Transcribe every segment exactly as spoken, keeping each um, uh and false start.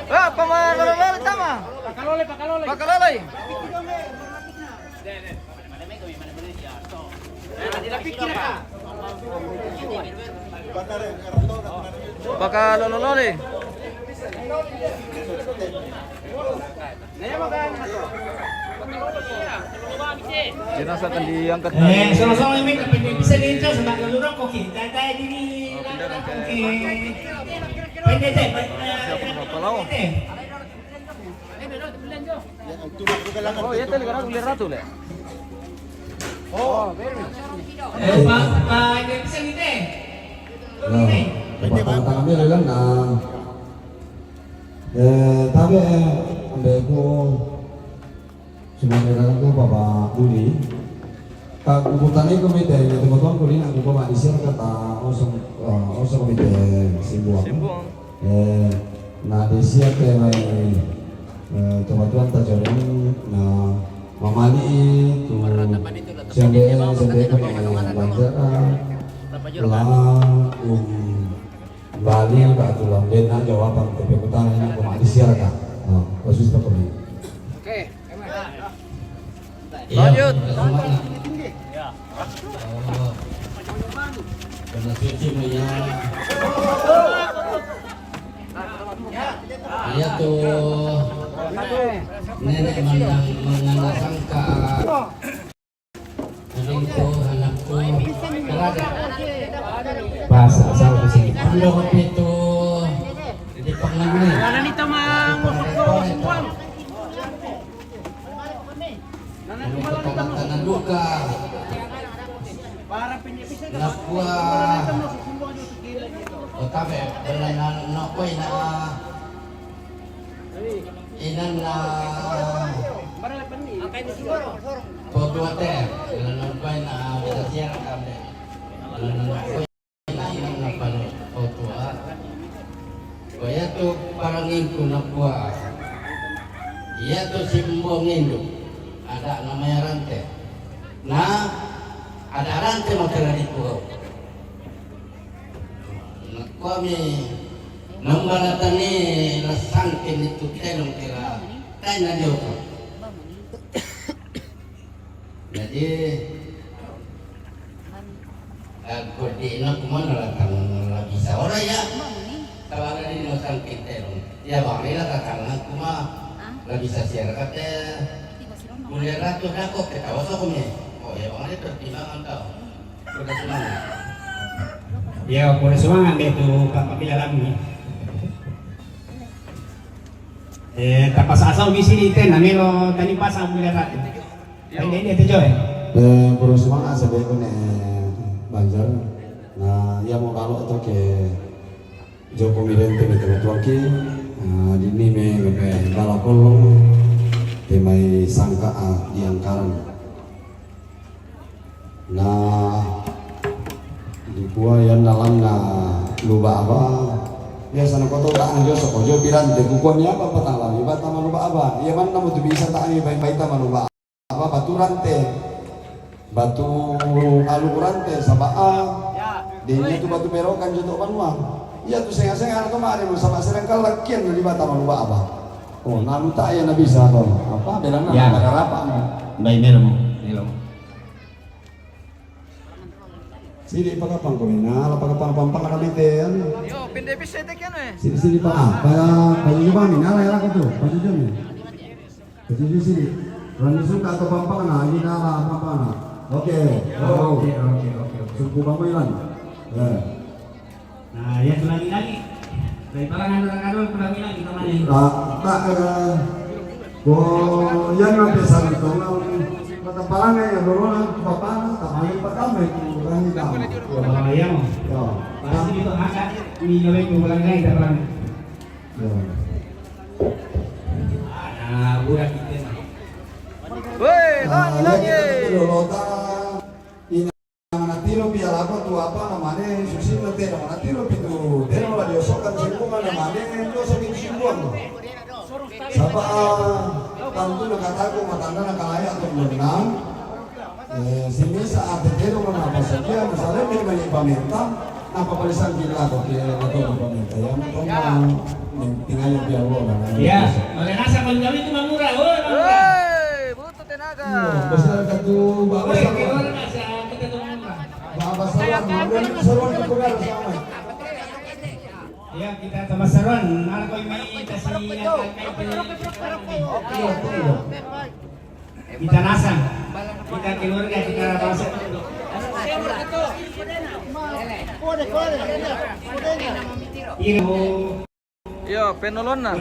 Ah, pakalolo-lolo tama. Pakalolo, pakalolo. Pakalolo. Pakalolo-lolo. Jenazah akan diangkat dari. Eh, sama-sama ini, tapi bisa diincar sama dulu rokok kita tadi. Oh, kendaraan ke. Pendek, pendek. Siapa bapak lawan? Oh, ya tadi karena kuliah ratu le. Oh, eh, Pak, Pak, ini bisa gitu. Ya, Pak, tangan-tangan dia bilang, nah. Eh, tapi, eh, ambil aku. Sumangirang ko Papa Budi. Ka kukutan iko mite, nya teman-teman ko lina ko Papa di siang kata osong, eh, osong mite simbuang. Simbuang. Eh, na di siang te mai, eh, teman-teman ta joreng na mamani tu siang de, siang de ko ne banjar, ah, la, um, Bali ba tu lamben na jawaban te pekutana na ko ma di siang ka. Oh, khusus ta ko ni. Oke. Iya, lanjut. Betul banget. Oh. Kena suci mah ya. Iya tuh. Nenek mandang mengandasangka. Adingku, anakku, berada. Bahasa asal di sini. Pondok itu di Pengangan. Mana nih, Tama? Ngosok-ngosok semua. Ini kepala tanah duka. Nakua. Otabe, belanan nokoi na. Inan na. Potuate, belanan koi na, belanan siar kabe. Belanan koi. Inang na palo otua. Ko iya tu parangingku nakua. Iya tu simbong indu. Ada namanya rante. Na, ada rante makalari kuau. Nakua mi nambalatani lasangkin itu tenong kira. Kaina dio ko. Jadi, eh, kodi na kumana la tang la bisa ora ya. Tawaga di no sang kinte no. Ya bang ni la tatang na kuma la bisa siar kate. Mulai ratu dako kita waso kumi. Oh ya bang ni pertimbangan tau. Udah semangat. Ya, udah semangat deh tu Pak Pamila lami. Eh, tapasasa bisi di tena melo tani pasa mulai ratu. Ini, ini, itu, Joy. Eh, pura sumanga sabe ko ne banjar. Na, iya mo balo to ke Joko Mirente me tama tuaki. Na, di ni me, me, me bala kolong. Te mai sangka, ah, di angkaran. Na, di kua yan dalam na luba apa? Biasa na koto ta ang jo soko jo piran te kukon ya apa patang lami ba tama luba apa? Iya man na mo tu bisa ta ang ibai-bai tama luba. Apa batu rante, batu alu rante, saba a, denya tu batu berokan joto banua. Iya tu senga-senga anak kemarin, saba sedangkan lakian di bata malu ba apa. Oh, nalu tak ya nabi sa to. Apa bilang na ya. Ada rapat na. Bai mero mo, nilo. Sidi pakapang ko mina, la pakapang pampang ada mete. Yo, pende bisa te kian eh. Sidi sidi pa, ah, pa, pa juga mina la ya ko tu, pa juga mina. Kecil di sini. Rani suka atau pampang na, ini nala pampang na. Oke. Oke, oke, oke, oke. Suku kamu hilang. Ya. Nah, ya lagi lagi. Dari parangan orang kadal pulang lagi kemana ini? Tak, tak ada. Oh, yang nanti satu tolong. Mata parangan ya, dulu lah, papan, tak main pertama itu orang hitam. Oh, iya, Mas. Ya. Pasti itu angkat, ini jawab itu pulang lagi, tak parangan. Ya. Nah, budak kita mah. Woi, langi, langi. Ina mana tilo pi alako tu apa namane susin na tena mana tilo pi tu tena mana diosokan simbuang namane doso pi simbuang. Sapa tantu na kataku matanda na kalaya tu menang. Eh, simisa ate tena mana apa saja misalnya dia banyak pamerintah. Apa palisan kita ko ke lagu apa minta ya? Toma, tinggal yang dia lo lah. Ya, makanasa kalau kami itu Mamura, oh Mamura. Hei, butuh tenaga. Iya, besar katu, bapak. Woi, sama. Keluar nggak sih kita tuh Mamura? Bapak salam, Mamura salam ke pengaruh sama. Ya, kita tambah seruan. Mana kau ini kasih yang kayak ini? Iya, betul. Kita nasang, kita keluarga, kita bangsa. Iya. Yo, penolonna.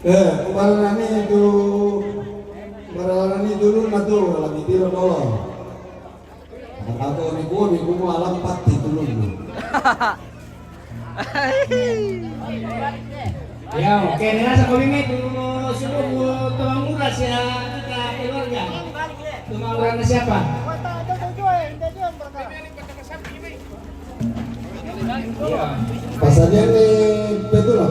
Eh, barani itu, barani dulu na tu, lagi tiro dolo. Ako ni ko ni ko mo alam pati tulung. Ya, oke, nasa ko bimi tu suruh ko Mamura siya kita keluarga. Ko Mamura na siapa? Pasadia ni Petula.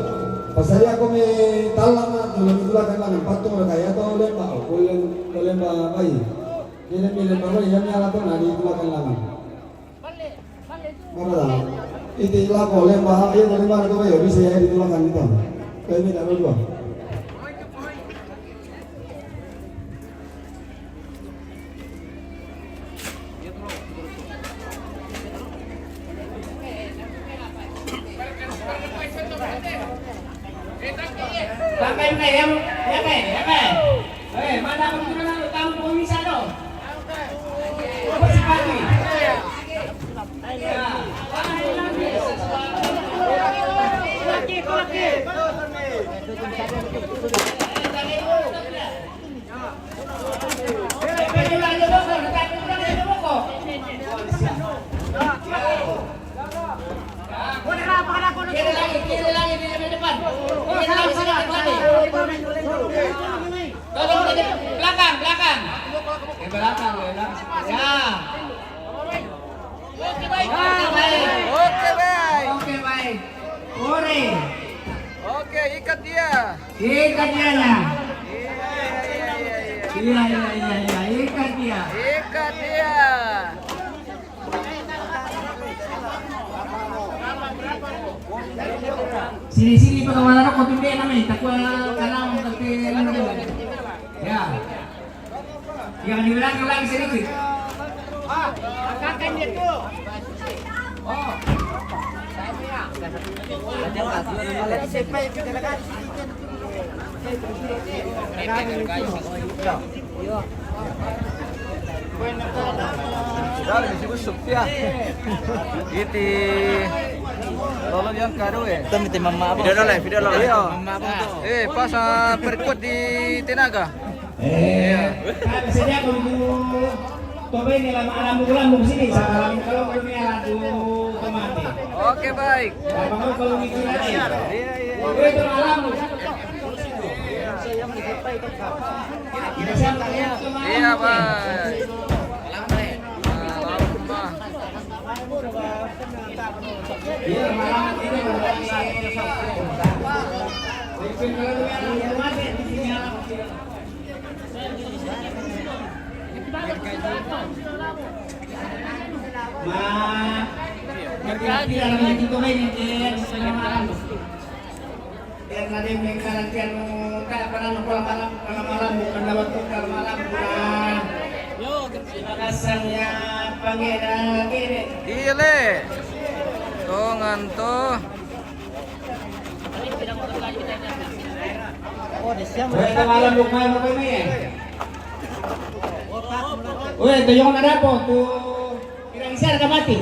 Pasadia ko mi talang na tu lagi tulakan lang patung ra kaya to lemba, o ko lem-, ko lemba bai. Kene mi lemba bai, ya mi ala to na di tulakan lang. Mara, iti lako lemba, iya, ko lemba ko bai, bisa ya di tulakan to. Bai mi daro dua. Pakai, pakai, ya, ya, pakai, ya, pakai. Eh, mana aku kena lalu tamu kau bisa dong. Apa sih pagi? Ya. Kiri lagi, kiri lagi di depan. Kiri lagi, sana, lagi. Tolong di belakang, belakang. Di belakang, ya, belakang. Ya. Oke, baik. Oke, baik. Oke, baik. Oke, baik. Ore. Oke, ikat dia. Ikat dia, ya. Iya, iya, iya, iya, iya. Ikat dia. Ikat dia. Sini, sini, pakawan ako, tumbe namin. Takwa ka lang, kasi ano naman. Ya. Yang di belakang lagi sedikit. Dale, mi si busuk dia. Iti lolo yang kado, eh. Kita minta mama apa? Video dulu, eh, video dulu. Iya. Mama apa tuh? Eh, pas, ah, perkuat di tenaga. Eh, bisa dia kalau itu, coba ini lama-lama bulan mau sini, sama kalau belum ya, aduh, kemati. Oke, baik. Kalau mikir aja. Iya, iya. Oke, itu malam. Iya, Pak. Nah, lama. Iya, malam ini. Ma, kira-kira itu main yang setengah malam. Terima kasih ya, panggilan gini. Iya, Le. Tongan to. Oh, di siang. Weh, malam bukan apa ini ya? Weh, tu yang ada apa tu? Kira bisa ada mati.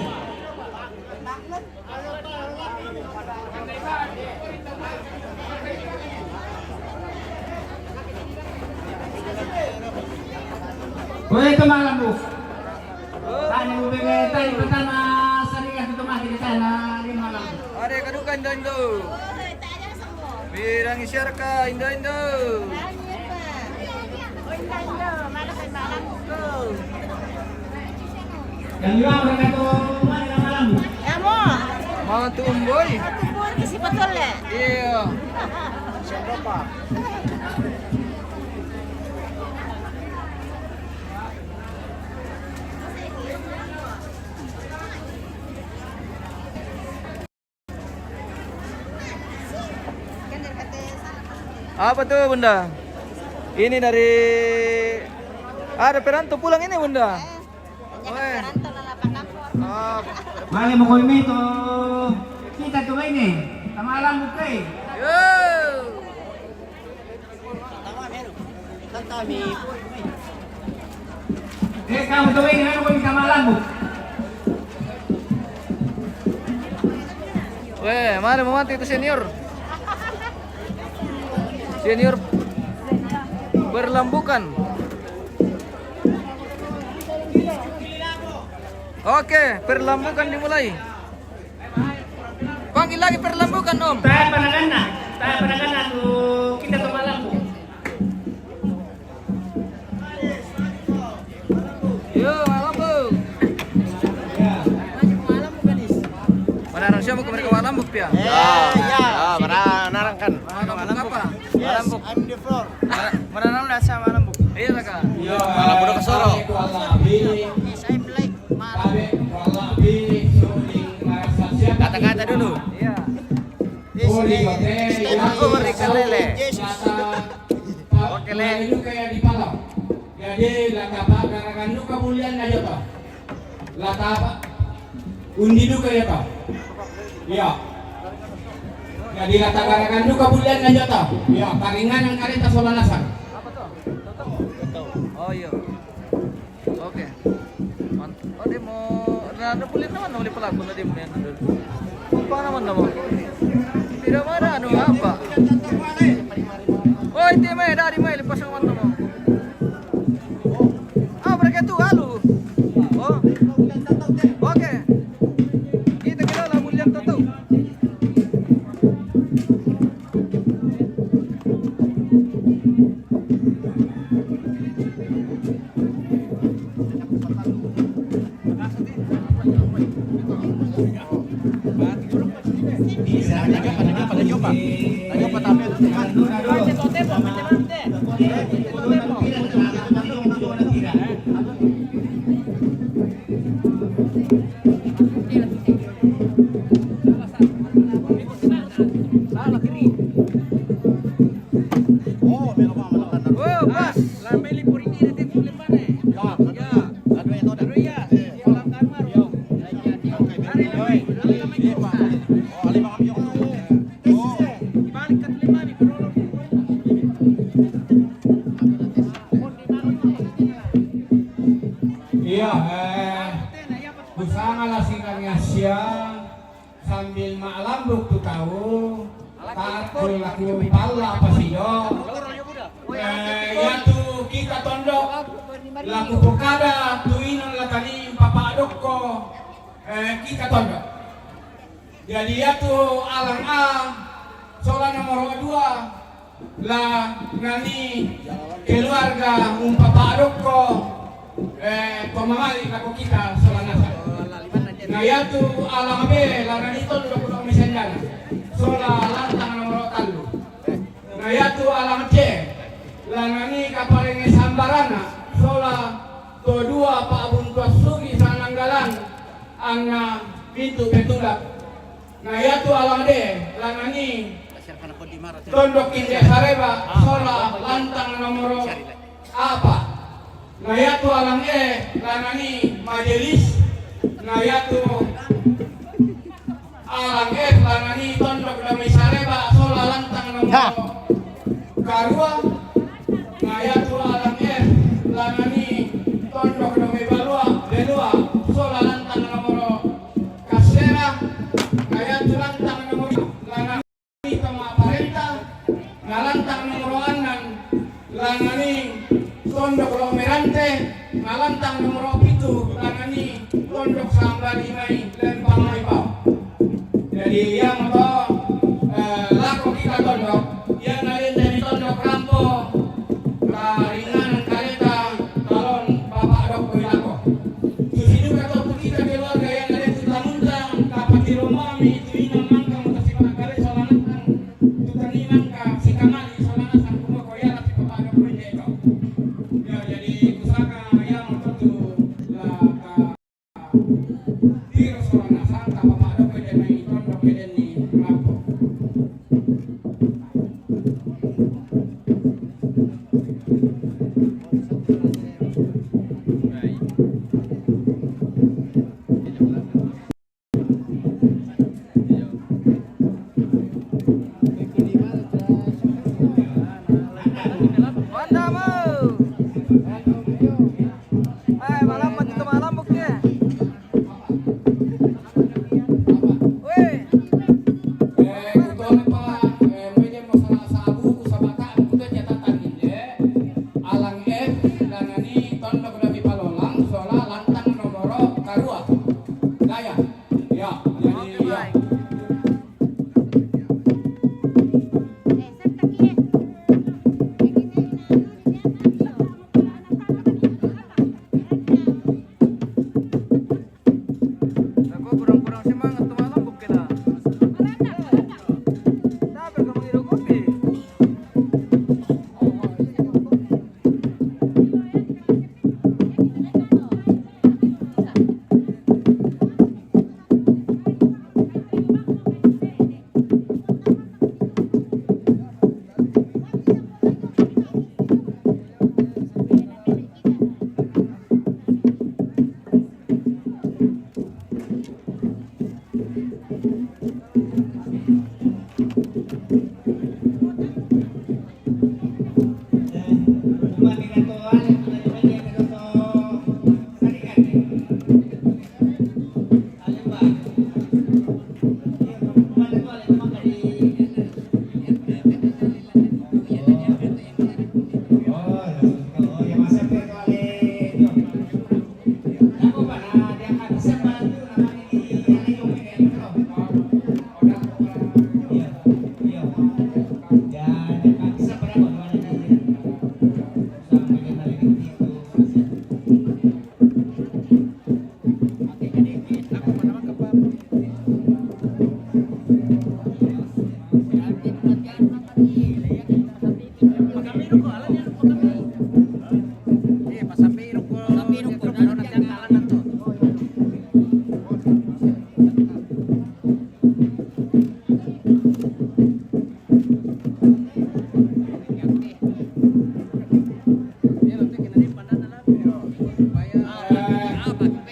Weh, itu malam, Bu. Tadi, Bu, tadi pertama sering aku temani di sana, di malam. Ada kedukan dan tu. Pirang isiar ka, Indo-Indo? Yang dua, mereka tuh, mana yang malam? Ya, mo. Mau tumboy? Mau tumboy, kasi betul, ya? Iya. Siapa, Pak? Apa tuh, Bunda? Ini dari, ada perantau pulang ini, Bunda? Weh. Ah. Mari mo kami to. Kita tuh ini. Tama alam bukai. Yo. Eh, kamu tuh ini, kamu bisa malam, Bu. Weh, mana mau mati itu senior? Senior Perlambukan. Oke, Perlambukan dimulai. Panggil lagi Perlambukan, Om. Tae panagana, tae panagana tu kita ke malam. Yo, malam, Bu. Mana orang siapa mereka malam, Bu, ya? Ya, ya, mana orang kan? Malam apa? Yes, I'm the floor. Mana orang dah sama malam, Bu? Iya, Kak. Yo, malam udah ke Soro. Yes, I'm late. Kata-kata dulu. Iya. Aku berikan lele. Oke, le. Jadi, la tapa garagan duka bulian na jota. La tapa undi duka jota. Iya. Jadi, la tagaragan duka bulian na jota. Iya, taringanan kareta sola nasang. Oh, iya. Oke. Man-, oh, dia mau, nah, ada boleh naman, boleh pelaku na dia mau. Apa naman naman? Tidak mana, anu, apa? Oh, itu mah, dari mah, lepas naman naman. Ah, mereka itu, lalu. Oh. Oke. Kita kira lah, boleh yang tahu. Oh, pas. Iya, eh, kusanga la singariasia sambil ma'lambuk tu tau, takku laku palla pasido. Eh, iatu kita tondok, laku pokada tu inon la tani papa'dokko, eh, kita tondok. Jadi, iatu alang A, sola nomor dua, la nani keluarga umpapa'dokko, eh, pemamali lako kita sola nasang. Na iatu alang B, la nani tondok dok misendana, sola lantang nomor tallu. Na iatu alang C, la nani kaparengnge sambarana, sola to dua pa'buntuan sugi sananggalan, anna pintu petula. Na iatu alang D, la nani tondok Inde Sareba, sola lantang nomor apa. Na iatu alang E, la nani majelis. Na iatu alang F, la nani tondok Damai Sareba, sola lantang nomor karua. Na iatu alang F, la nani tondok Damai Balua, Belua, sola lantang nomor kasera. Na iatu lantang nomor, la nani tama parenta. Na lantang nomor annan, la nani tondok Lomerante. Na lantang nomor pitu, la nani tondok Sambali mai, lempang mai pao. Jadi, ia mo to, eh, lako kita tondok, ia na den jadi tondok rampo, taringanan kareta, talon papa'dokko i lako. Susi duka to tu kita keluarga ia na den tu tamunta, tapatiro mami, tu ina mangka mo tasi panakkale sola nasang, tu tani mangka sikamali sola nasang, kumua ko ia la sipapa'dokko i de to. Ya, jadi kusaka ia mo to tu la ka Tiro sola nasang, tapapa'dokko i de mai tondok i denni rampo. Aku kurang-kurang semangat tu malam, bukan lah. Tapi kamu hidup kopi.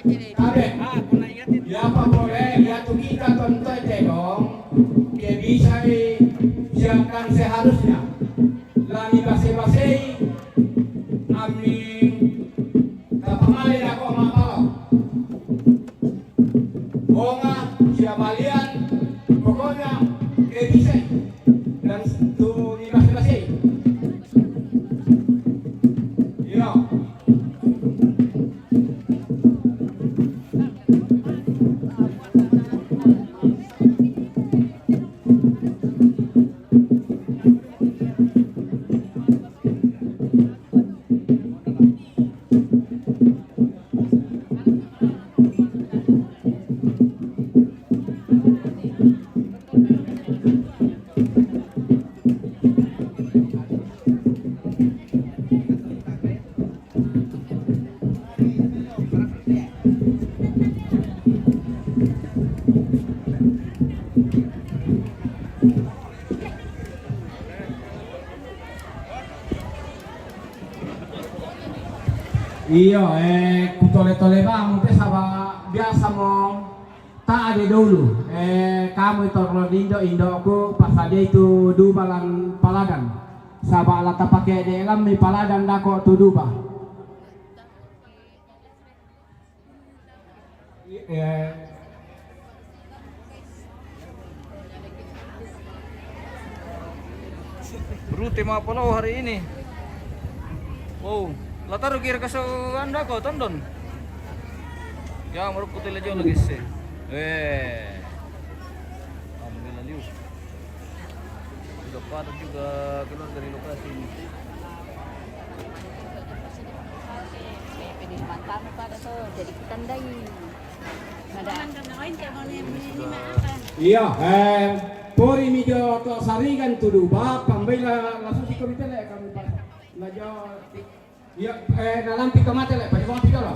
Tabe, ya apa boleh, ya tu kita tonton tedong, ke bisa di siapkan seharusnya. Lani base-basei, amin, tapamale dako mapalo. Bonga, siabalian, pokoknya ke bisa dan tu ni base-basei. Iyo. Iyo, eh, kutole-tole bang, te saba biasa mo ta ade dulu. Eh, kamu itu kalau indo, indoku pas ade itu dubalan paladan. Saba la tapake de lam mi paladan dako tu duba. Iya. Rute ma pala hari ini. Wow, la taru kira kaso anda ko tondon. Ya, maruk putih lejo lagi sih. Eh. Alhamdulillah liu. Sudah padat juga keluar dari lokasi ini. Jadi kita ndai. Ada. Iya, eh, pori mi jo to sarigan tu duba, pambaila langsung si komite le kami pas. Lajo, iya, eh, na lampi to mate le, pajabang pito lo.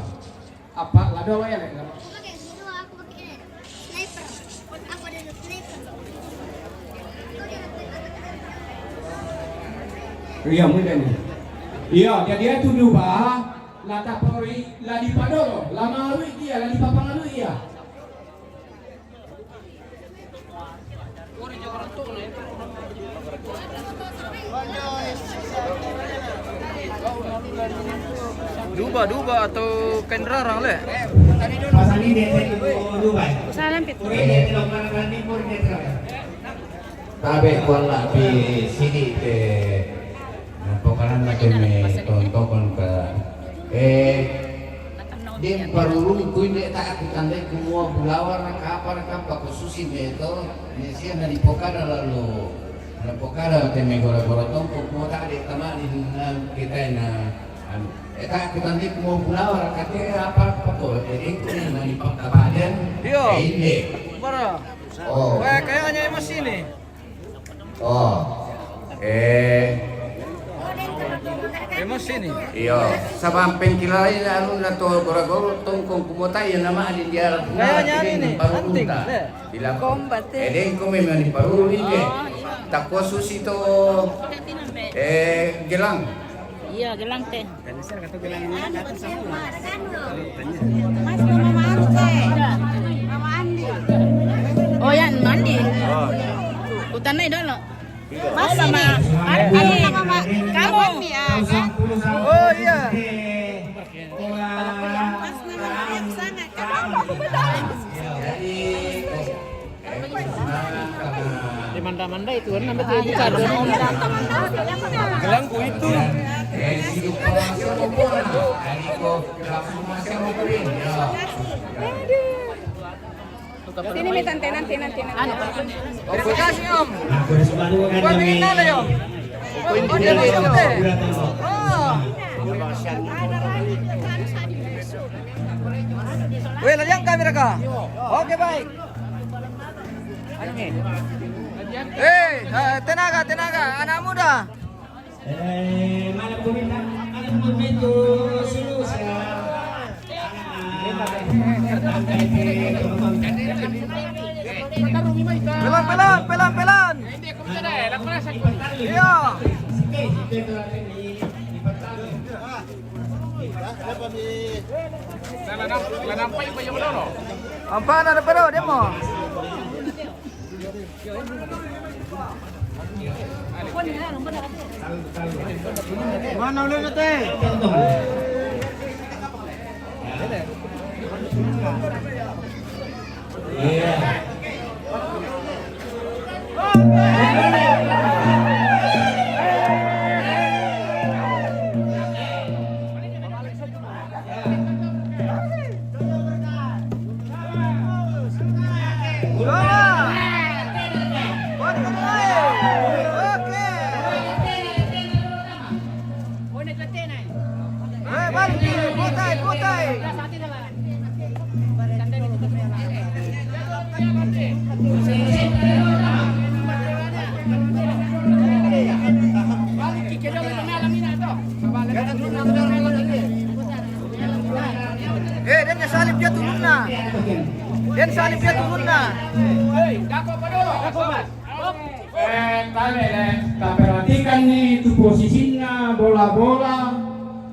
Apa, lado wa ya le, lado. Aku pakai dulu, aku pakai sniper. Aku ada sniper. Iya, mudah ni. Iya, jadi itu duba, la tapori, la dipadolo, la marui dia, la dipapangalui dia. Duba, duba atau kain rarang le? Pasal ini dia saya duba. Salam pit. Oke, dia tidak pernah berani pun dia terang. Tabe kuala pi sidi ke, eh, pokalan la ke me tontokon ke, eh, dem parurung kuin de ta aku tandai kumua bulawa na kapa na kampa kususi me to, ne sia na di pokada lalu Pokara te me gora-gora tongko kuota de tamani na kita na anu. Eta kutanti kumo pulawa rakate apa apa ko, eh, engko ni mani pakabaden. Iyo. Eh, inde. Bara. Oh. Wah, kayaknya emosi nih. Oh. Eh. Emosi nih. Iyo. Sabang pengkilai anu na to gora-gora tongko kumota ya nama di diara. Kayaknya ini nih, antik. Bilang. Kombat, eh. Eh, deng ko memang di paruri ke. Oh, iya. Takwa susi to, eh, gelang. Iya, gelang teh. Mas, mama malu teh. Mama Andi. Oh ya, mandi. Oh. Kutanai dulu. Mas, mama. Andi. Mama, kamu. Andi, ya, kan? Oh iya. Mas, mama, yang sangat. Di manda-manda itu kan namanya bukan. Gelangku itu. Sini mi tante, nanti, nanti, nanti. Terima kasih, Om. Buat ini ada, Om. Oh, dia itu, teh. Oh. Weh, lajang kamera kah? Oke, baik. Hei, eh, tenaga, tenaga, anak muda. Eh, mana pemerintah? Mana pemerintah itu? Sulu, saya. Pelan, pelan, pelan, pelan. Iya. Apa ada, pero demo? Mana udah nanti? Iya. Eh, den salib dia turunna. Den salib dia turunna. Eh, tabe, eh, taperhatikan ni tu posisinna bola-bola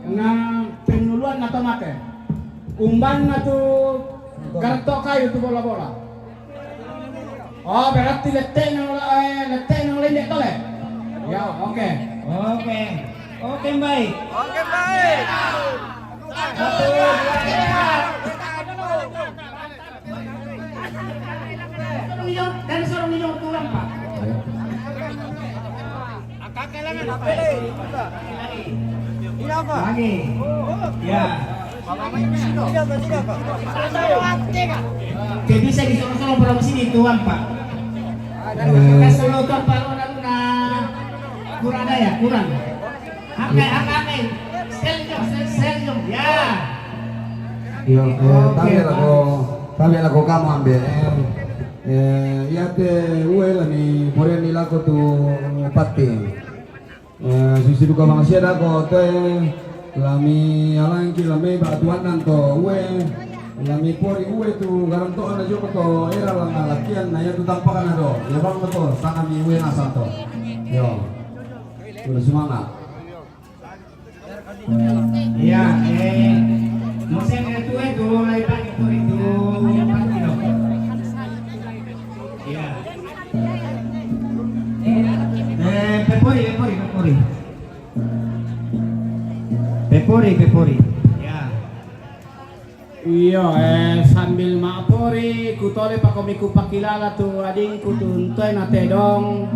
na pennuluanna to mate. Umbanna tu garetto kayu tu bola-bola. Oh, berarti lette'na, eh, lette'na lende tole. Ya, oke. Oke. Oke, baik. Oke, baik. Satu, dua, tiga. Dari sorong iyo tulang, Pak. Lagi. Ya. Oke, bisa disuruh-suruh belum sini tuan, Pak. Kasih lo tuan, Pak, lo nak kurang ada ya, kurang. Oke, oke, oke. Seljong, Seljong, ya. Iyo, eh, oke, tabe lako, tabe lako kamu ambil. Eh, eh, iya te ue lani porean ni lako tu patti. Eh, susi duka mangsia dako te lami alangki lami batuanan to ue. Lami pori ue tu garang to ana joko to era lana lakian na iya tu tampakan do. Ya bang betul, tanami ue nasanto. Yo. Udah semangat. Iya, eh, musim itu, eh, dulu lagi pagi itu, itu, yang pagi loh. Iya. Eh, pepori, pepori, pepori. Pepori, pepori. Iya. Iyo, eh, sambil mappori, kutole pakomi kupakilala tu adingku tu ntoe na tedong,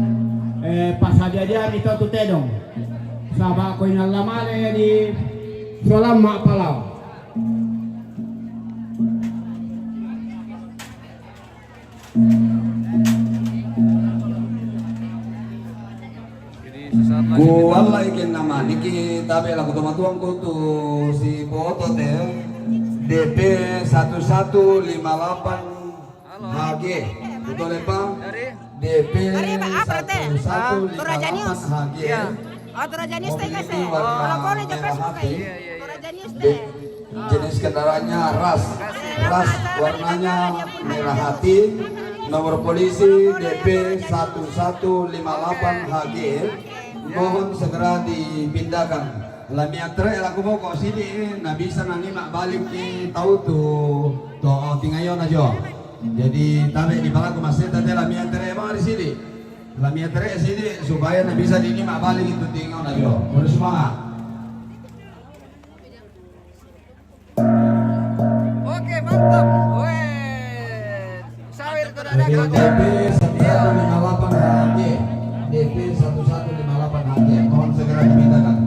eh, pasadia-dia mito tu tedong. Saba ko inalla male di solam mappalau. Ku wallai kenna maniki tabe' lako tomatuangku tu si Poto te, D P satu satu lima delapan H G. Betul ya, Pak? D P satu satu lima delapan H G. Oh, Toraja News te. Mobil ini warna merah hati. Toraja News te. Jenis kendaraannya ras. Ras, warnanya merah hati. Nomor polisi D P satu satu lima delapan H G. Mohon segera dipindahkan. Lami antre' lako boko sidi, na bisa nani ma'balik ki tau tu, to, tingayona jo. Jadi tabe' di palaku maseta te lami antre' bang di sidi. Lami antre' sidi supaya na bisa dini ma'balik itu tingayona jo. Boleh semangat. Oke, mantap. Weh, sawir tu dah. Oke, D P satu satu lima delapan H G. D P satu satu lima delapan H G. Mohon segera dipindahkan.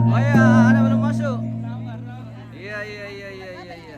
Oh ya, ada belum masuk. Iya, iya, iya, iya, iya, iya.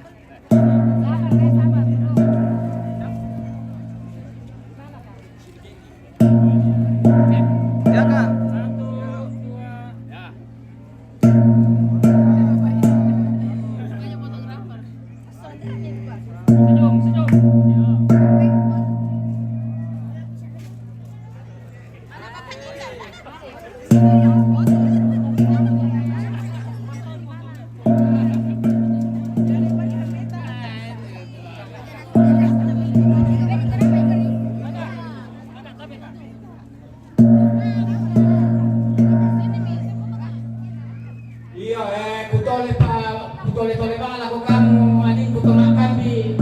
Iya, eh, kutole pa, kutole-tole bang lako kamu, anjing kutonakan di,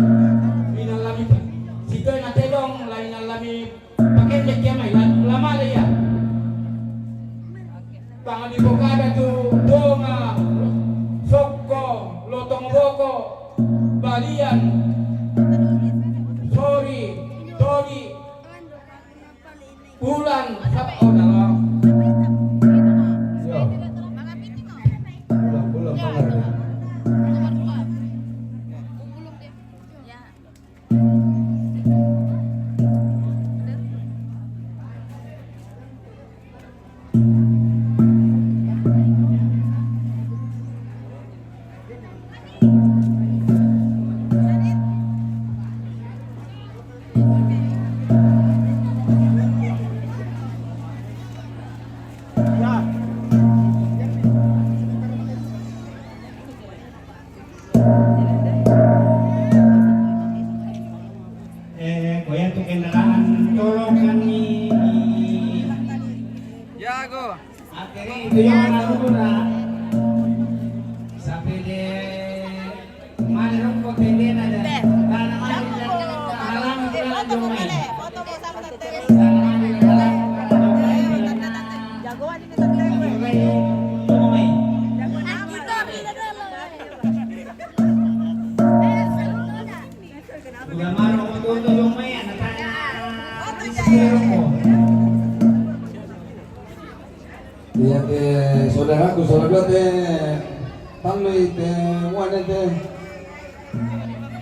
di dalam itu. Situ yang tedong, lain dalam pakende kia mai, la, lama le ya. Tang di pokada tu donga, sokko, lotong boko, balian, sori, todi, bulan, sab-, oh, dalam. Yo. Bulan, bulan, bulan. Eh, ko iya tu kendaraan tolong kami. Jago. Akhirnya itu yang ada dulu dah. Sampai de mana rokko tendena de. Tanah mana di halaman kita lagi mai. Tanah mana di halaman kita lagi mai. Jagoan ini tante. Mai. Iya, te saudaraku, saudara te, tallui te, muane te,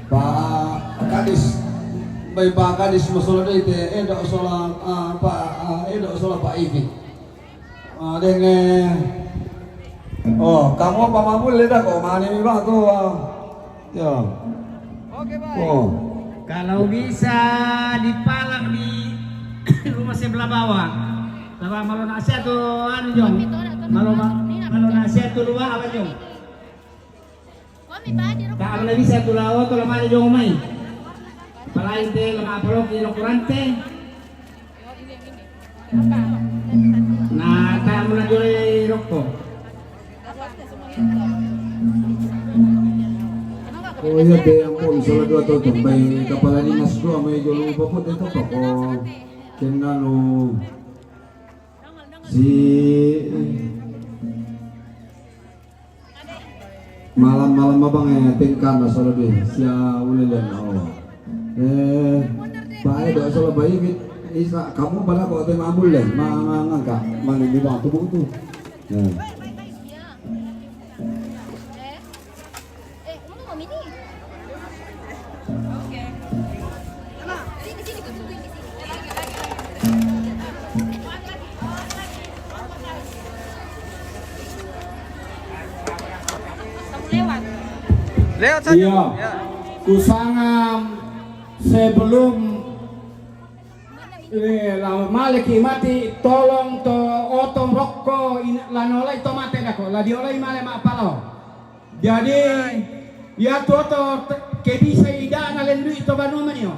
Pak Kadis, bai Pak Kadis masola doi te, edo sola, ah, Pak, ah, edo sola Pak Ivi. Ah, deng, eh. Oh, kamu apa mabul le dah kok mane mi bang tu, ah. Ya. Oke, baik. Oh. Kalau bisa dipalang di rumah sebelah bawah. Coba malu nasihat tu, anu, Jong. Malu, malu nasihat tu luar apa, Jong? Ta'am na bisa tu lao tu lamani jong mai. Palain te lama apaloki no kurante. Na ta'am na jole rokko. Oh iya te, ampun, salah dua tu, tu. Mai kapala dinas dua, mai jolo baput itu, Pak. Oh, kenna no. Si malam-malam abang, eh, tengkan na solo deh, sia ulele na, oh. Eh, bae do solo bae bit, isa kamu bala ko te mabul le, ma, ma, ngangka, mani di bang tubuh tu. Ya. Eh, kamu mau mini? Lewat saja. Iya. Ya. Kusangam sebelum, eh, la male ki mate, tolong to oto rokko in-, la nolai to mate dako, la diolai male mappalao. Jadi, iya tu oto te-, ke bisa ida na lendui to banua manio.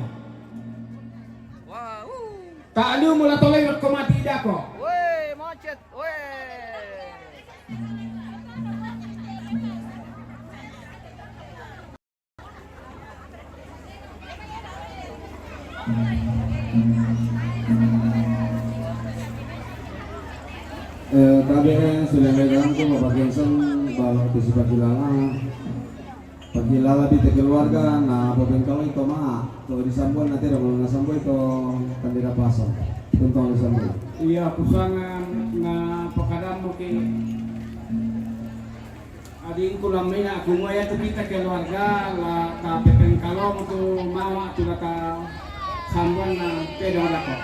Wah, uh. Tak liu mula tolai rokko mate idako. Weh, macet, weh. Eh, tabe, eh, sudah megang tu, Bapak Jensen, baru tu si Pak Kilala. Pak Kilala di keluarga, na, Bapak Bengkalo itu mah, kalau disambung nanti ada, kalau nggak sambung itu kan tidak pasang. Untung disambung. Iya, kusangan na pakadammu ki. Adingku lammina, aku mua iya tu kita keluarga, la ta pepengkalomu tu mawa tu la ta sambuanna pedong dako.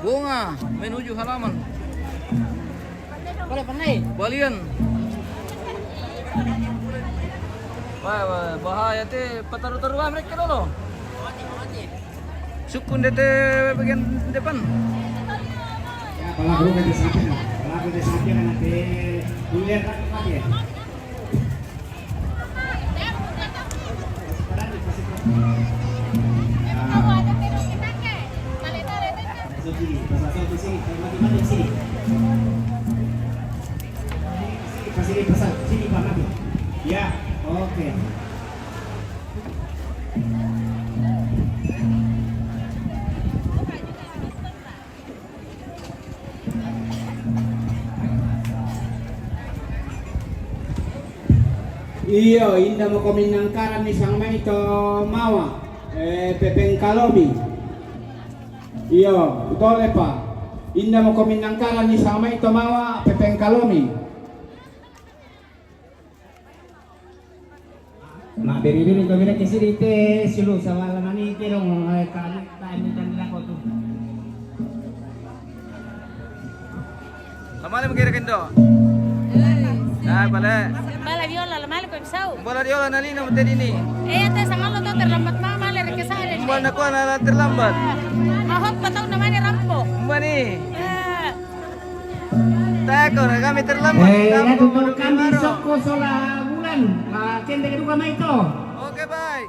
Bunga menuju halaman. Balian. Wah, wah, bahaya te, pataru-taru mereka dulu. Sukun D T bagian depan. Ya, pelaku kan di samping, pelaku di samping nanti kuliah tak pakai. Sini, pasang sini, sini, sini. Sini, pasang, sini, Pak Mati. Ya, oke. Iyo, inda mo komi nangkaran ni sang mai to mawa, eh, pepengkalomi. Iyo, utole pa. Inda mo komi nangkaran ni sang mai to mawa, pepengkalomi. Mabbere-bere to beda ke sidi te silu sawala nani ke dong, eh, kami tani tani lako tu. Lamale mengkira kendo. Nah, bale. Bala diola, lamale ko bisau. Bala diola nalino mete dini. Eh, te sangalo to terlambat mama le rekesare. Mbana ko na terlambat. Mahot patau namanya rampo. Mbani. Eh. Tako na kami terlambat. Eh, ya, tutu kami sokko sola bulan. Ah, kendeke duka mai to. Oke, baik.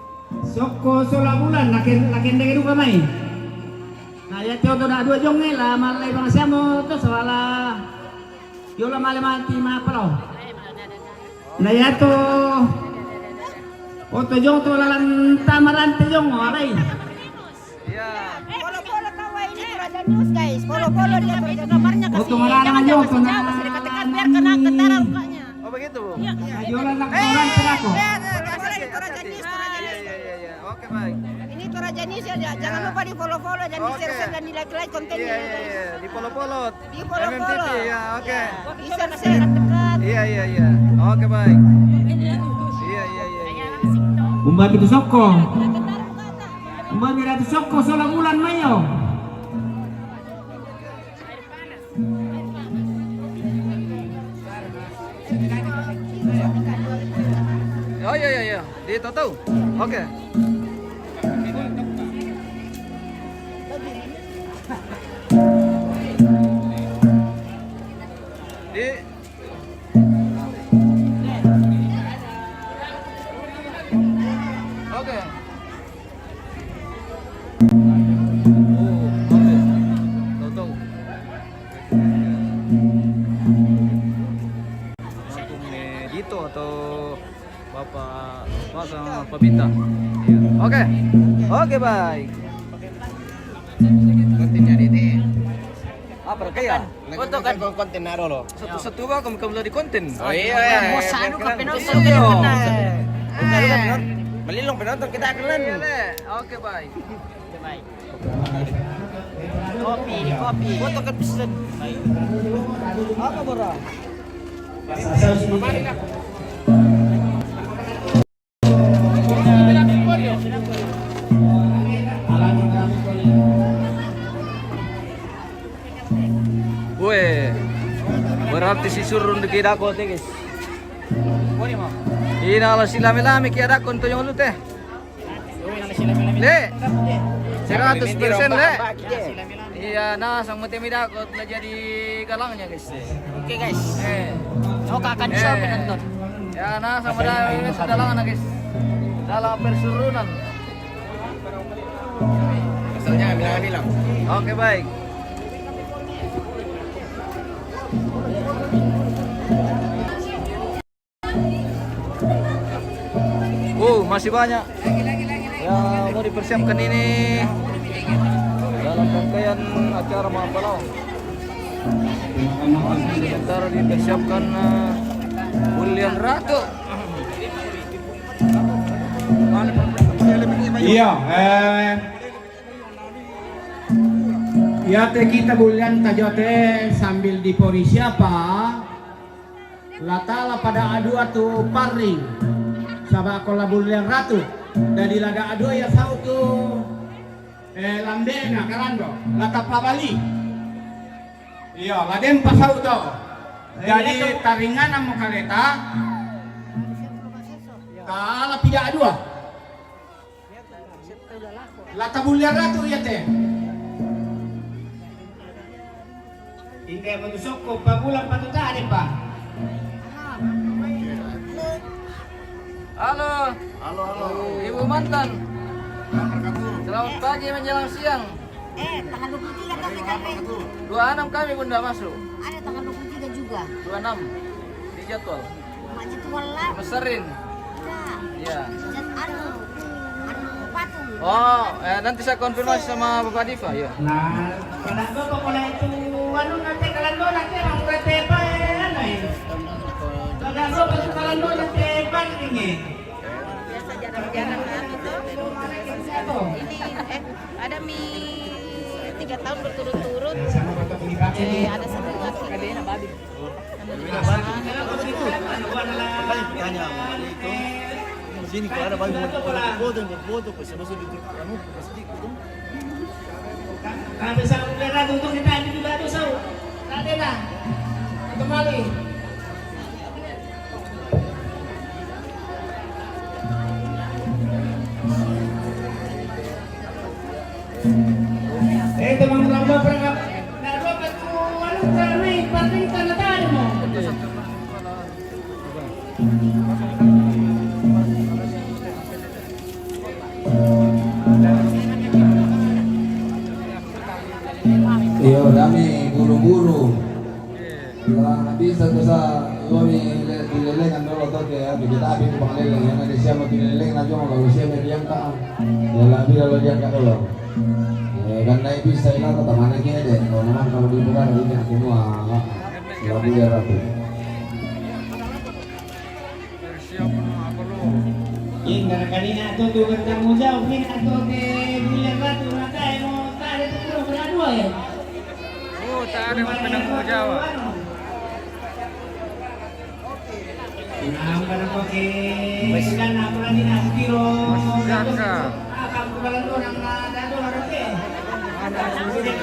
Sokko sola bulan, la ken-, la kendeke duka mai. Nah, ya, to, to, da dua jonge la malai bang siamo to soala. Yo la male mati mapalo. Nah, ya, to. Oto jong to lalan tamarante jong alai. Iya. Follow-follow tawa ini Toraja News, guys. Follow-follow dia Toraja News. Gambarnya kasih, oh, jangan, jangan kasih jauh, kasih dekat-dekat, biar kena getaran mukanya. Oh, begitu, Bu? Iya. Iya, jualan nak orang pelaku. Iya, iya, iya, iya, iya. Oke, baik. Ini Toraja News ya, ya. Jangan lupa di-follow-follow dan di-share-share dan di-like-like kontennya. Iya, iya, iya, iya. Di-follow-follow. Di-follow-follow. M M T V, ya, oke. Ya. Di-share-share. Iya, iya, iya. Oke, baik. Iya, iya, iya, iya, iya. Umba itu sokko. Umba mira itu sokko sola bulan mayo. Oh, iya, iya, iya. Di Toto. Oke. Di Oke. Oh, oke. Tahu-tahu. Langsung, eh, Dito atau Bapak, Bapak sama Pak Bita. Iya. Oke. Oke, baik. Konten dari ini. Apa, kayak? Foto kan kon-, konten naro lo. Satu-satu ba kamu, kamu lagi konten. Oh iya, iya. Mau sanu ke penonton. Iya. Melilong penonton kita akan. Iya, deh. Oke, baik. Oke, baik. Kopi, di kopi. Foto kan pesen. Apa, Bora? Weh, berarti si Surun deki dako te, guys. Ina la si lame-lame ki dako to nyolu te. Le, seratus persen le. Iya, na sang mete mi dako la jadi galangnya, guys. Oke, guys. Eh, oke, akan siap penonton. Ya, na sang mete mi dako la, guys. Dalam persurunan. Asalnya bilang-bilang. Oke, baik. Oh, masih banyak yang mau dipersiapkan ini dalam rangkaian acara Makan Palau. Masih sementara dipersiapkan, eh, Bulian Ratu. Iya, eh, iya te kita Bulian tajo te sambil dipori siapa. La tala pada adua tu parring. Saba' ko la Bulian Ratu. Dadi la da adua iya sau tu, eh, lambe'na karando. La tapabali. Iya, la dempa sau to. Jadi taringanammo kaleta. Tala pida adua. La tabulle ratu iya te. Inda mo tu sokko, pabulang patu tade pa. Halo. Halo, halo. Ibu mantan. Selamat pagi menjelang siang. Eh, tanggal dua puluh tiga tapi kami. Dua enam kami, Bunda, masuk. Ada tanggal dua puluh tiga juga. Dua enam di jadwal. Mak jadwal lah. Beserin. Iya. Iya. Anu, anu patung. Oh, eh, nanti saya konfirmasi sama Bapak Diva, ya. Nah, pada apa kalau itu anu nanti kalau nanti orang berarti apa ya, anu ya? Pada apa kalau nanti apa ini? Biasa jarang-jarang, nah, gitu. Ini, eh, ada mi tiga tahun berturut-turut. Eh, ada semua sih. Tanya sama itu. Sini kalau ada banyak foto, foto, foto, foto, pas masuk di anu, pas di itu. Tapi saya kira tutup kita ini juga tuh, Sau. Tadi dah. Kembali. Eh, teman lomba perangkap. Nah, lomba tu, anu, ramai, partai tanda tadi mau. Iyo, dami buru-buru. Lah, bisa tu sa, lo mi le-, dilelengan dolo to ke, ya, kita api tu bang leleng, ya, nanti siapa tu leleng, na jong, kalau siapa yang ka, ya, lah, bila lo dia ka dolo. Ya, kan, naik bisa, ya, kata mana kene deh, kalau memang kalau dibuka, ini aku mau, lah, dia ratu. Inda kanina tu, tu bertanggung jawab ni, tu ke Bulian Ratu, makai mo tadi tu, tu berdua ya. Oh, tak ada bertanggung jawab. Nah, pada pakai dan apa lagi nak tiro. Masuk jangka. Ah, kamu kalau orang nak ada orang ke. Ada sudah.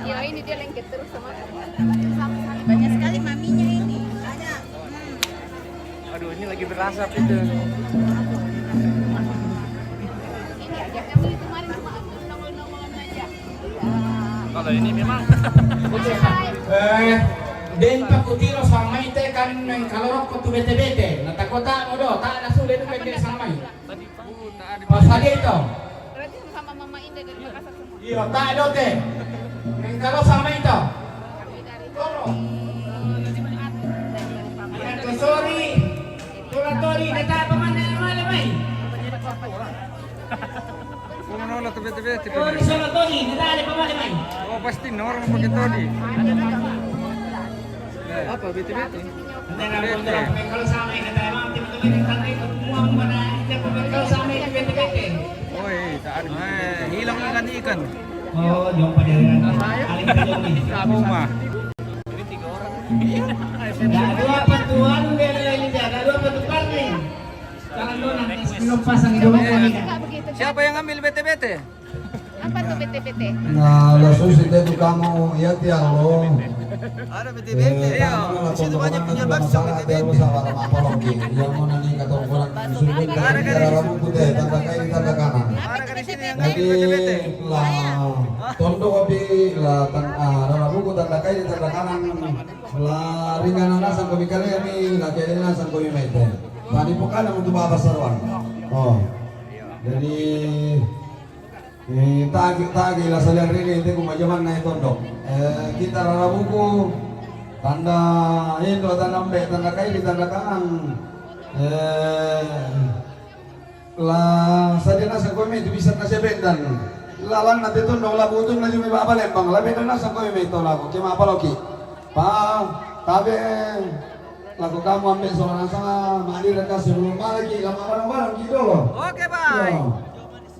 Ya, ini dia lengket terus sama. Banyak sekali maminya ini. Banyak. Hmm. Aduh, ini lagi berasap itu. Ini aja, kami kemarin cuma nongol-nongolan aja. Kalau ini memang. Eh, den pakutiro samai te kan mengkalorok ko tu bete-bete. Na takota mo do, ta na sudah itu bete samai. Pas aja itu. Berarti sama Mama Indah dari Makassar semua. Iyo, ta do te. Mengkalo samai itu. Toro. Anak ko sori. Tora tori, neta pamane male mai. Sori solo tori, neta pamane mai. Pasti normal pakai todi. Apa bete-bete? Bete. Oi, tak ada. Eh, hilang ikan-ikan. Oh, jom pada. Aling ka jom ni. Rumah. Dah dua patuan dia lain dia. Dah dua patuan ni. Kalau lu nanti sebelum pasang hidung kami dah. Siapa yang ambil bete-bete? Apa tuh bete-bete? Nah, lo susi te tu kamu, ya tiang lo. Ada bete-bete. Eh, iya. Kamu lah tonton banyak punya bakso bete-bete. Sabar sama apa lagi? Yang mau nani kata orang suruh minta ada kan? Dalam buku teh, tanda kai di tanda kanan. Ada kan di sini yang bete-bete? Lah, tonton kopi lah, tan-, ah, dalam buku tanda kai di tanda kanan. Lah, ringan anak sangko mikale ni, lah kaya anak sangko mimete. Tadi pokana untuk bawa pasaruan. Oh. Jadi, eh, tagi, tagi lah salian rini, ente kuma jaman na tondok. Eh, kita rara buku, tanda indo, tanda mbe, tanda kai di tanda kanan. Eh, lah, sadia nasa koe me tu bisa nasa bendan. Lalan na te tondok la butu na jumi baba lembang, la bendan nasa koe me to lagu, kema apa loki. Pa, tabe, lagu kamu ambil soal nasa, mari reka sebelum malaki, lama barang-barang gitu loh. Oke, bye. Yo.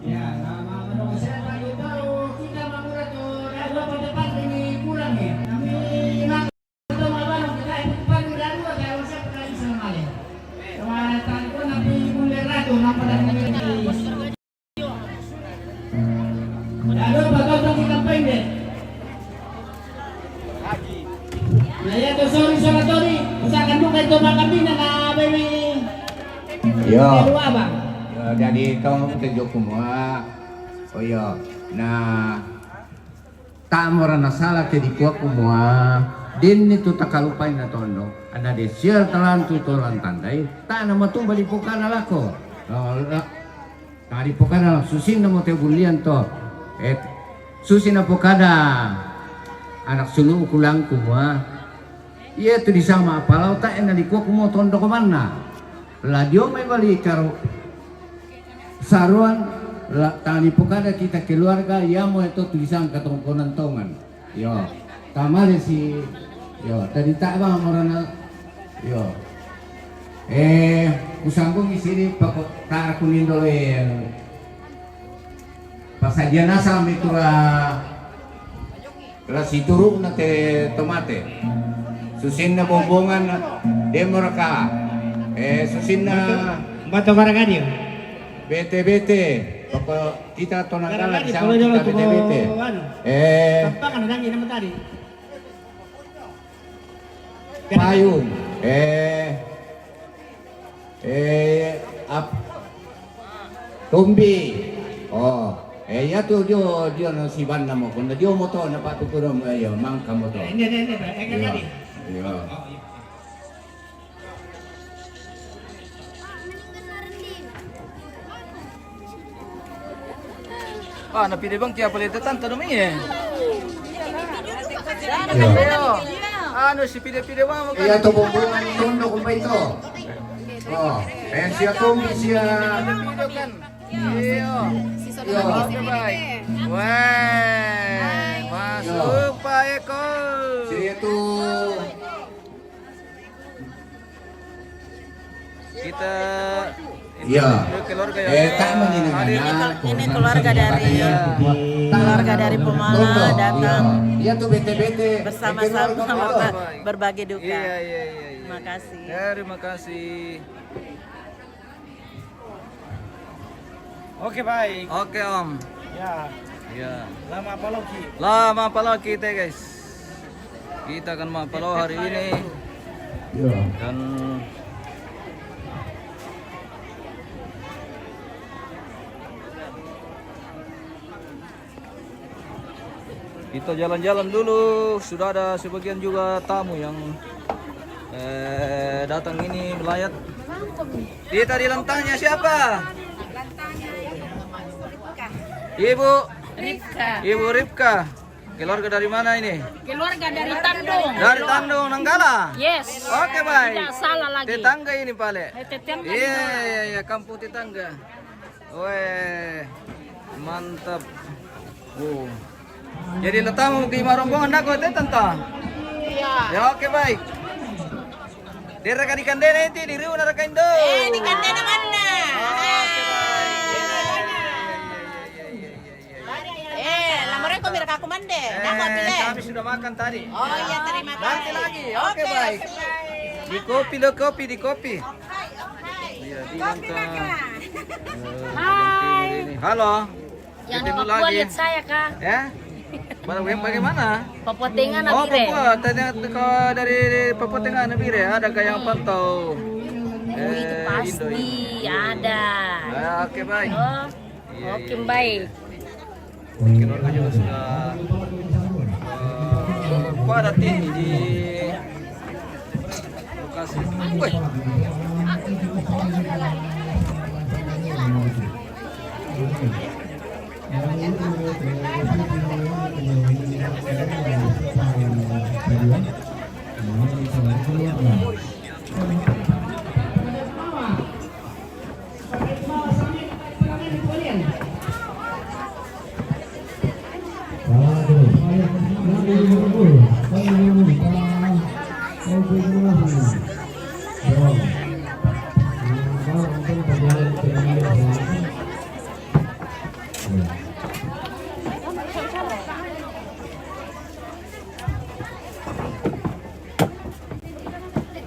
Ya, nama menunggu saya tadi tahu kita mangura tu dah dua pada depan ini kurang ya. Kami nang atau malah kita itu depan udah dua, saya usah pernah bisa male. Kemarin tadi pun nanti mulai ratu nampak dari ini. Udah dua, bakal dong kita pendek. Nah, ya, tuh, sorry, sorry, sorry. Usahakan buka itu makan bina, nah, baby. Yo. Kedua, Bang. Yo, jadi kau kerja kumua. Oh, iya. Nah, tak mora na sala ke di kua kumua. Din ni tu takalupai na tondo. Ana de sial talantu tolan tandai. Tak nama tumba di pukana lako. Oh, la-, Tadi pokada susinna mo teu bulliang to. Eh, susinna pokada anak sulu kulang kumua. Iya tu disama apalau ta ena dikua kumua tondok manna. La dio mai bali karo saruan la tadi pokada kita keluarga iya mo eto tu disangka tongkonan tongan. Yo, tamale si, yo, tadi tak bang orana, yo. Eh, kusanggung isini pako tara kunindo eh. Pasajian asal mitura la situruk na te tomate. Susinna bombongan demoraka. Eh, susinna Bato Baragadio. Bete-bete. Pako kita tonanggala di sana kita bete-bete. Eh. Tampangan na dangi nama tadi. Payung. Eh. Eh, ap-, tumbi. Oh. Eh, iya tu dio, dio na sibanna mo. Kunda dio moto na patu kudo mo, iya, mangka moto. Ini, ini, ini, ini, ini. Iya. Ah, na pide bang kia pale te tanta dong, iya. Iya. Anu si pide-pide bang. Iya, to bombongan tondo kumpai to. Oh, eh, sia kombi sia. Iya. Iya. Oke, baik. Weh, masuk Pak Eko. Sia tu. Kita Iya. Keluarga yang Eh, tak menyenangkan. Ini, ini keluarga dari, keluarga dari Pemala datang. Iya. Iya tuh bete-bete. Bersama-sama berbagi duka. Iya, iya, iya, iya. Makasih. Terima kasih. Oke, baik. Oke, Om. Ya. Ya. Lama apa lagi? Lama apa lagi teh, guys? Kita akan mapalo hari ini. Ya. Dan kita jalan-jalan dulu. Sudah ada sebagian juga tamu yang, eh, datang ini melayat. Kita di lantangnya siapa? Ibu Ripka. Ibu Ripka. Keluarga dari mana ini? Keluarga dari Tandung. Dari Tandung, Nanggala? Yes. Oke, baik. Tidak salah lagi. Tetangga ini, Pale. Eh, tetangga. Iya, iya, iya, kampung tetangga. Weh, mantap. Oh. Jadi lo tamu ki marombongan nako te tanta. Iya. Ya, oke, baik. Dera ka di kandena iti, di riuna raka indo. Eh, di kandena manna. Oke, baik. Iya, iya, iya, iya, iya, iya, iya, iya. Eh, lamoreko mi raka kumande. Eh, nako apile. Kami sudah makan tadi. Oh iya, terima kasih. Nanti lagi. Oke, oke, baik. Di kopi lo, kopi, di kopi. Iya, di kopi langka. Hai. Halo. Yang di Papua lagi. Lihat saya, Kak. Ya? Baga-, bagaimana? Papua Tengah, oh, Nabire. Papua, ternyata kau dari Papua Tengah, Nabire. Ada kah yang pantau? Oh, itu eh, pasti Indo ini. Ada. Ya, oke, baik. Oh, iya, oke, iya, baik. Iya. Mungkin warga juga sudah, eh, padat ini di lokasi. Woi.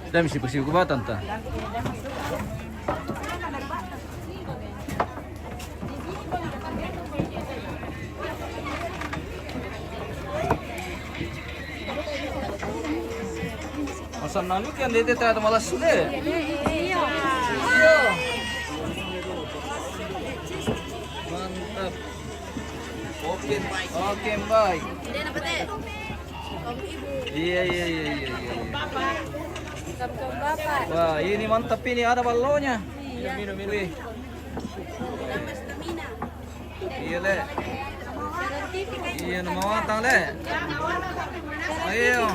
Dam si pasi kubatan ta. Masa nanu kan dia tak ada malas sudah. Iya. Mantap. Oke, oke, baik. Iya, iya, iya, iya, iya, iya. Wah, ini mantap ini, ada ballonya. Iya. Wih. Iya, Le. Iya, nama watang, Le. Ayo.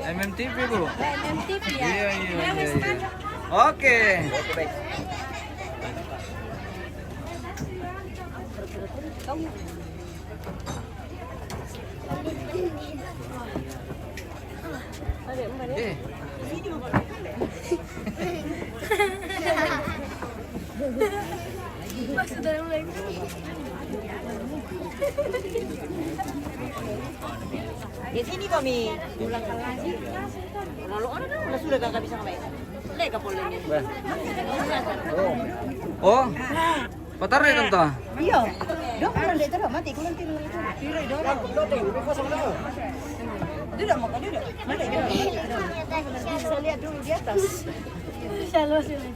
M M T V, Bu. M M T V ya? Iya, iya, iya, iya. Oke. Eh. Di sini kami. Ulang lagi. Lalu orang dah sudah kagak bisa ngapain. Leka polanya. Oh. Patarre tanta. Iyo. Dong, kalau ndak itu mati, kalau nanti itu. Duduk, makan duduk. Mana dia? Saya lihat dulu di atas. Shalom sini.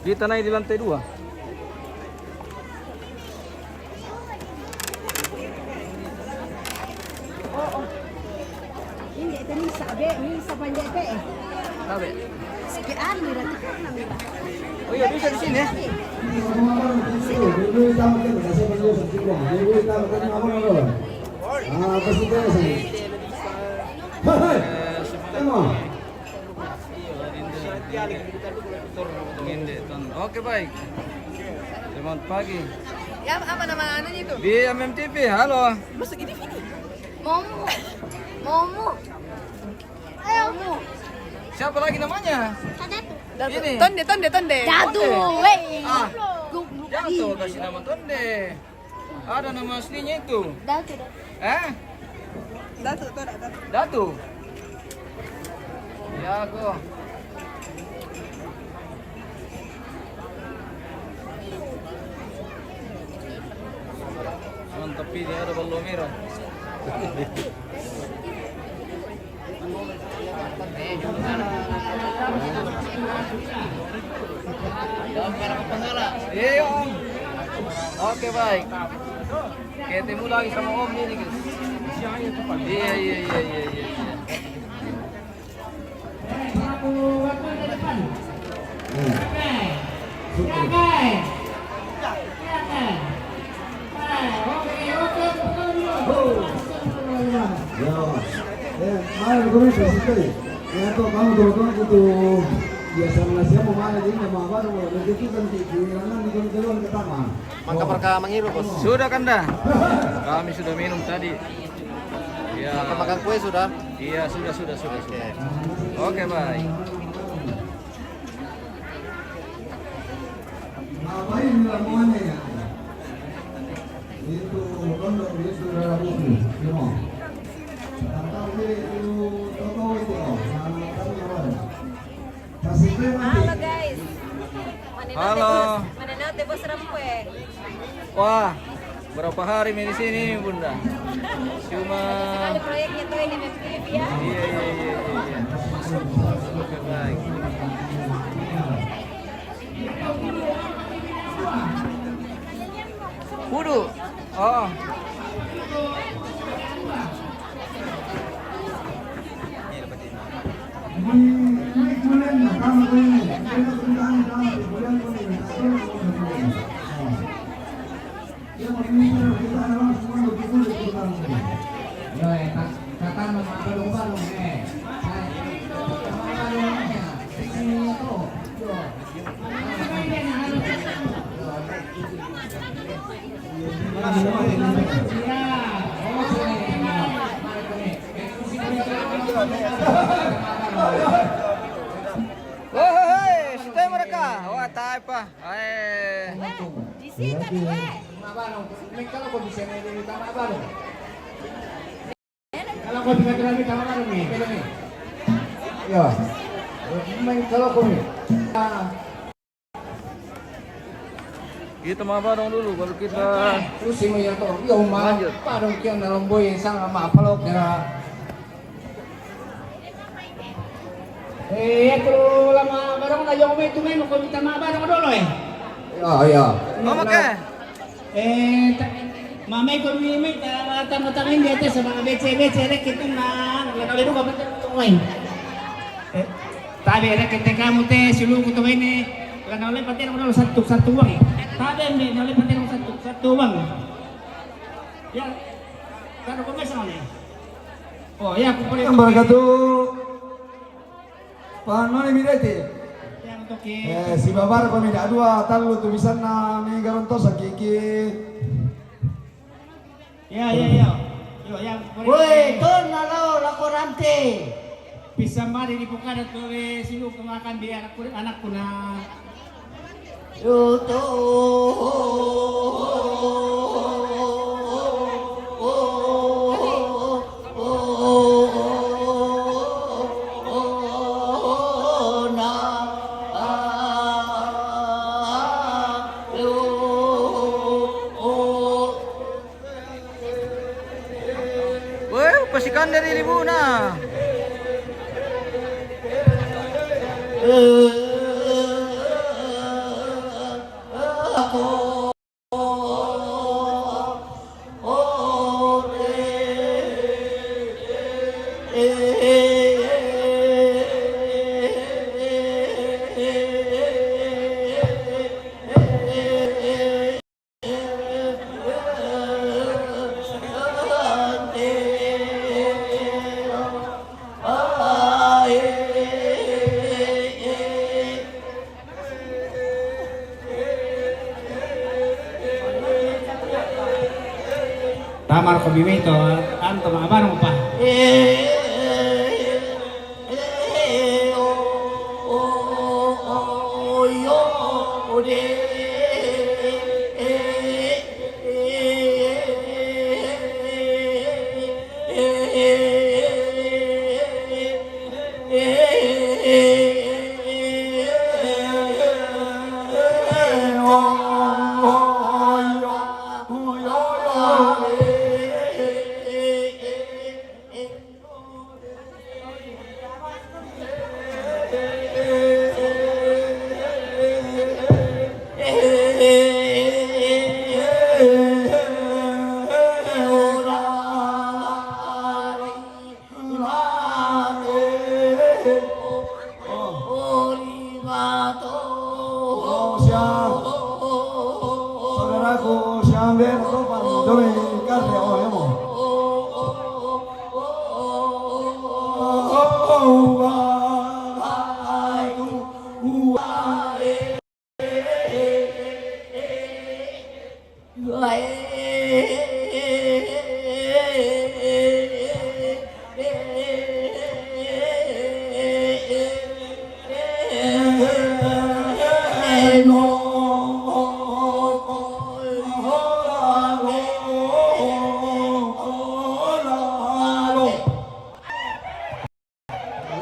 Kita naik di lantai dua. Ini itu nih, sabe, ini sapanjai pe, eh. Sabe. Sekian, mira, tiga enam, mira. Oh iya, bisa di sini. Sini. Ah, pasti terus, eh. Hai, hai. Emang. Oke, baik. Selamat pagi. Ya, apa nama anunya itu? Di M M T V, halo. Masuk ini, ini. Momo. Momo. Momo. Siapa lagi namanya? Datu. Ini. Tonde, Tonde, Tonde. Datu, Tonde. Weh. Ah, goblok. Jangan tuh kasih nama Tonde. Ada nama aslinya itu. Datu, Datu. Eh? Datu, tuh, Datu. Datu. Ya, aku. Mantap ini, ada ballo merah. Iya, Om. Oke, baik. Ketemu lagi sama Om ini, guys. Iya, iya, iya, iya, iya. Ya. Eh, mari, Guru, kasih tahu. Ya, tuh, kamu tuh, tuh, tuh. Biasa na siamo mana di ina ma baru rezeki kan di kuirangan di kon keluar ke taman. Mangka perka mangiru, Bos. Sudah kan dah? Kami sudah minum tadi. Ya. Makan kue sudah? Iya, sudah, sudah, sudah, sudah. Oke, baik. Ngapain lamongannya ya? Itu pondok di Surabaya. Tentang itu toko itu. Sama kami awal. Halo, guys. Halo. Mana nanti bos rampe? Wah, berapa hari mi di sini, Bunda? Cuma ada proyeknya tuh ini M F T V ya. Iya, iya, iya, iya, iya. Oke, baik. Kudu. Oh. Yo, eh, ta-, tatama ma balong-balong, eh. Ay, tatama ma balong, eh. Eh, to. Yo. Woi, woi, woi, stay mereka. Wah, tai pa. Eh. Weh, di sini tadi, weh. Tama balong. May kalo ko bisa may dili tama balong. Kalo ko bisa dili tama balong, eh. Pero, eh. Ya. May kalo ko, eh. Ah. Kita ma bareng dulu, baru kita. Terus si Maya to, yo ma, lanjut. Bareng kiyan na lomboy, sanga ma palok ya. Eh, itu lama bareng na yung may tumay mo, kumita ma bareng dulu, eh. Ya, ya. Mama ke? Eh, ta-, mamay ko mi, may ta-, ta-, matangin dito sa mga betse-betse, rekit na, nagkakalimutan ko ba ito, eh. Eh, tabi, rekit na kamo te, suluko to, may ni, Wala na, wala pati ako na sa tuk-, sa tuwang, eh. Tabi, hindi, wala pati ako sa tuk-, sa tuwang. Ya, kano ko may sa mga? Oh, ya, ko pala. Ang barakato. Paano ni Mirete? Ya, ang toki. Eh, si Babar pa mi da dua, talo to bisan na mi garonto sa kiki. Ya, ya, ya. Yo, ya, woi, ton na lao, lakorante. Bisa mari di pukada tu, eh, sinu kemakan di anakku, anakku na. Yo, to. Weh, pasikan dari libuna. Tamar ko bimito, tanto ma barong pa. Oh, siya. Saudaraku, siya ang beno to, pan, dumi, karte, oh, yamo. Oh, oh, oh, oh, oh, oh.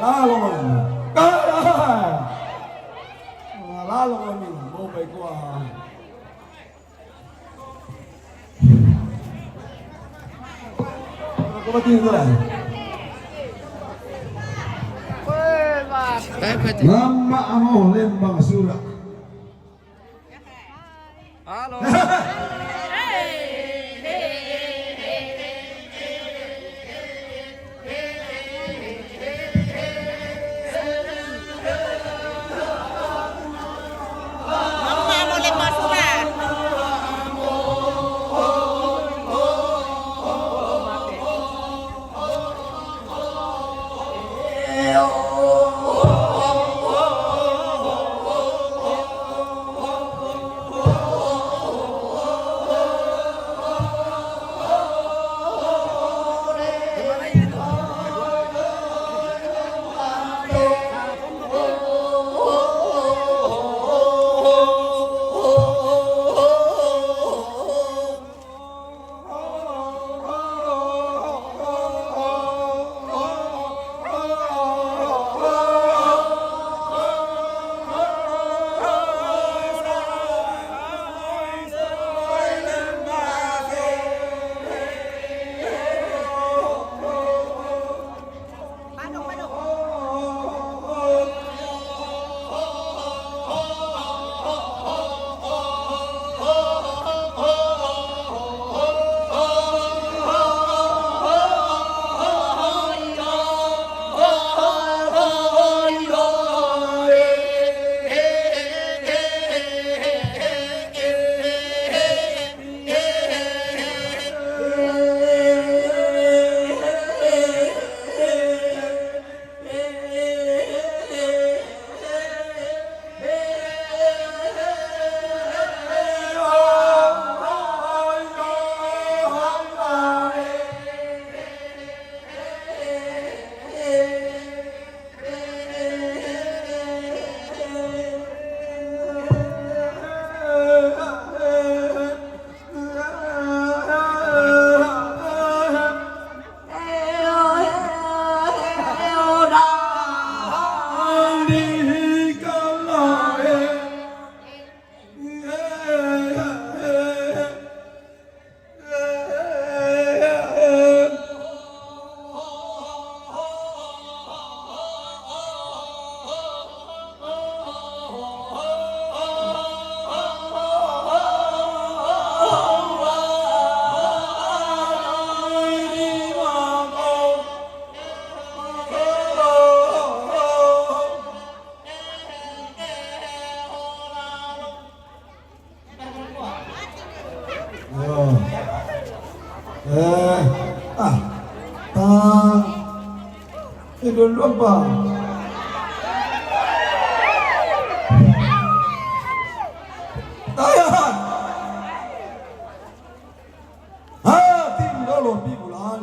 Lalo kami. Lalo kami. Mau baik kuah. Mama amo lembang sura. Halo. Yo. Eh, ah. Ta. Idol lupa. Tayan. Ha, tim dolo pibulan.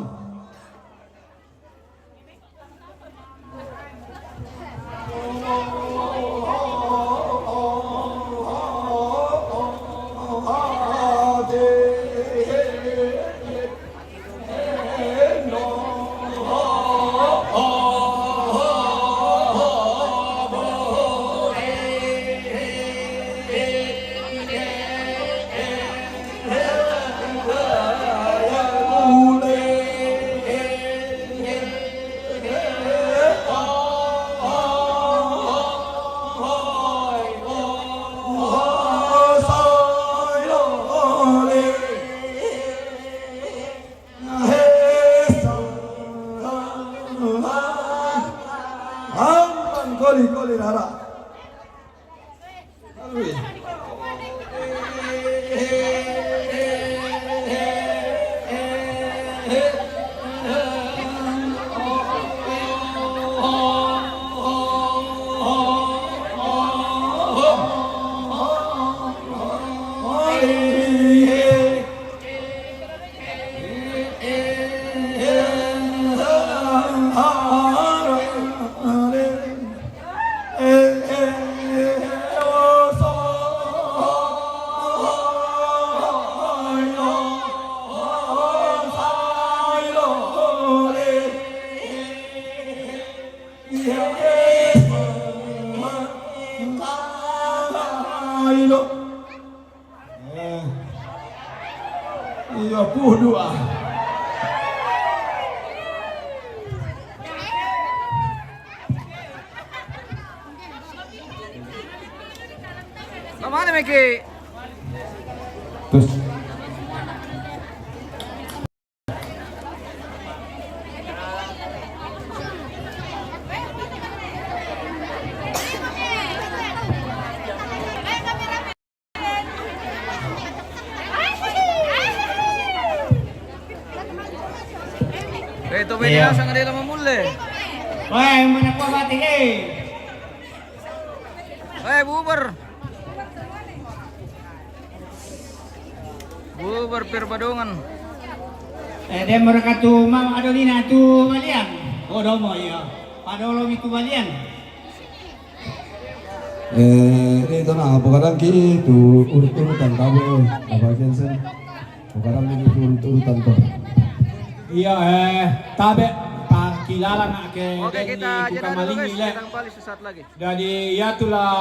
Iya, pudu ah. Mana Miki? Terus. Eh, to bene. Iya. Asang ada lama mulle. Wah, mana kuah batik, eh? Eh, bubar. Bubar perbadongan. Eh, dia mereka tu mau ada lina tu balian. Oh, domo, iya. Padolo itu balian. Eh, ini tona, bukan ki tu urut-urutan tabe, apa Jensen? Bukan ini tu urut-urutan tu. Iya, eh, tabe, pakilala nak ke. Oke, kita jeda dulu, guys. Kita kembali sesaat lagi. Jadi, ya itulah.